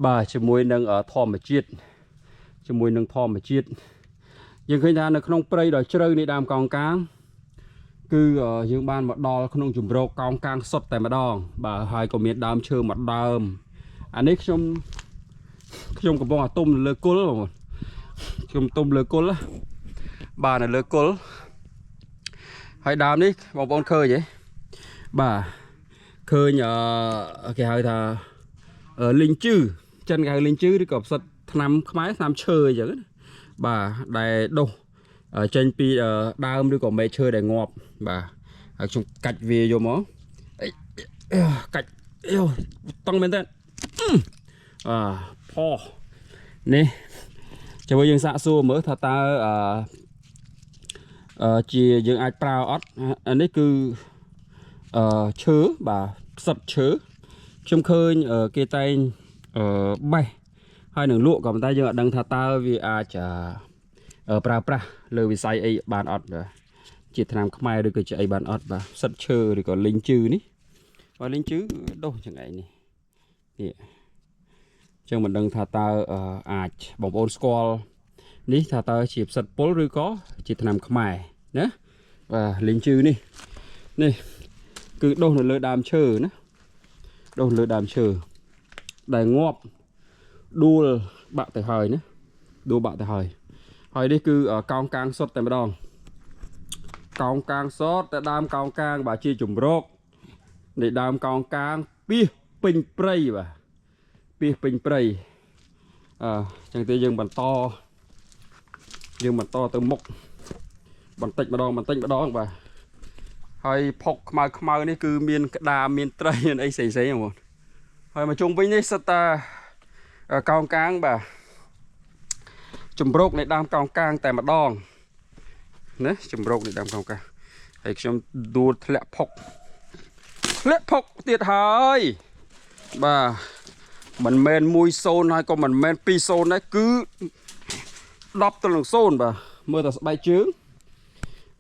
បាទជាមួយនឹងធម្មជាតិជាមួយនឹងធម្មជាតិយើងឃើញថានៅក្នុងព្រៃដ៏ជ្រៅនៃដើមកោងកាងគឺយើងបានមកដល់ក្នុងជំរកកោងកាងសុទ្ធតែម្ដងបាទហើយក៏មានដើមឈើមួយដើមអានេះខ្ញុំខ្ញុំកំពុងអាទុំនៅលើគល់បងប្អូនខ្ញុំទុំលើគល់ណាបាទនៅលើគល់ហើយដើមនេះបងប្អូនឃើញទេបាទឃើញអឺគេហៅថាលីងជឺចិនគេហៅលីងជឺឬក៏ផ្សិតថ្នាំខ្មែរថ្នាំឈើអញ្ចឹងណាបាទដែលដុះចេញពីដើមឬក៏មែកឈើដែលងាប់បាទហើយខ្ញុំកាច់វាយកមកអីកាច់អីតង់មែនតើអាផនេះចាំយើងសាកសួរមើលថាតើអឺអឺជាយើងអាចប្រើអត់អានេះគឺអឺឈើបាទផ្សិតឈើខ្ញុំឃើញគេតែងអឺបេះហើយនឹងលក់ក៏ប៉ុន្តែយើងអត់ដឹងថាតើវាអាចប្រើប្រាស់លើវិស័យអីបានអត់បាទជាថ្នាំខ្មែរឬក៏ជាអីបានអត់បាទផ្សិតឈើឬក៏លីងជឺនេះបាទលីងជឺដុះចង្អែងនេះនេះចឹងមិនដឹងថាតើអាចបងប្អូនស្គាល់នេះថាតើជាផ្សិតពុលឬក៏ជាថ្នាំខ្មែរណាបាទលីងជឺនេះនេះគឺដុះនៅលើដើមឈើណាដុះលើដើមឈើដែលងាប់ដួលបាក់ទៅហើយណាដួលបាក់ទៅហើយហើយនេះគឺកោងកាងសុទ្ធតែម្ដងកោងកាងសុទ្ធតែដើមកោងកាងបាទជាជំរកនៃដើមកោងកាងពីសពេញព្រៃបាទពីសពេញព្រៃអឺចឹងទេយើងបន្តយើងបន្តទៅមុខបន្តិចម្ដងបន្តិចម្ដងបាទហើយផុកខ្មៅខ្មៅនេះគឺមានក្តារមានត្រីមានអីផ្សេងផ្សេងហ្នឹងបងហើយមកជុំវិញនេះសិតតាកោងកាងបាទជំរកនៃដើមកោងកាងតែម្ដងណាជំរកនៃដើមកោងកាងហើយខ្ញុំដួលធ្លាក់ផុកធ្លាក់ផុកទៀតហើយបាទមិនមែន1-0ហើយក៏មិនមែន2-0ដែរគឺ10ទៅនឹង0បាទមើលតែស្បែកជើង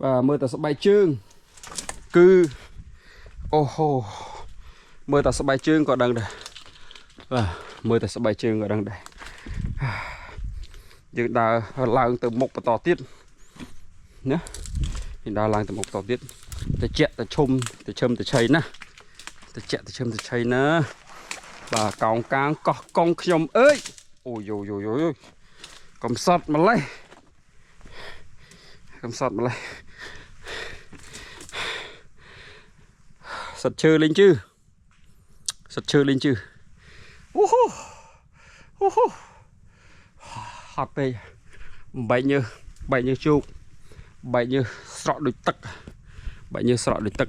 បាទមើលតែស្បែកជើងគឺអូហូមើលតែស្បែកជើងក៏ដឹងដែរបាទមើលតែស្បែកជើងក៏ដឹងដែរយើងដើរឡើងទៅមុខបន្តទៀតណាយើងដើរឡើងទៅមុខបន្តទៀតតិចតឈុំតឈឹមតឆៃណាតិចតឈឹមតឆៃណាបាទកោងកាងកោះកុងខ្ញុំអើយអូយយយយកំសត់ម្លេះកំសត់ម្លេះសិតឈើលេងជឺសិតឈើលេងជឺអូហូអូហូហត់ពេកបែកញើសបែកញើសជោគបែកញើសស្រក់ដូចទឹកបែកញើសស្រក់ដូចទឹក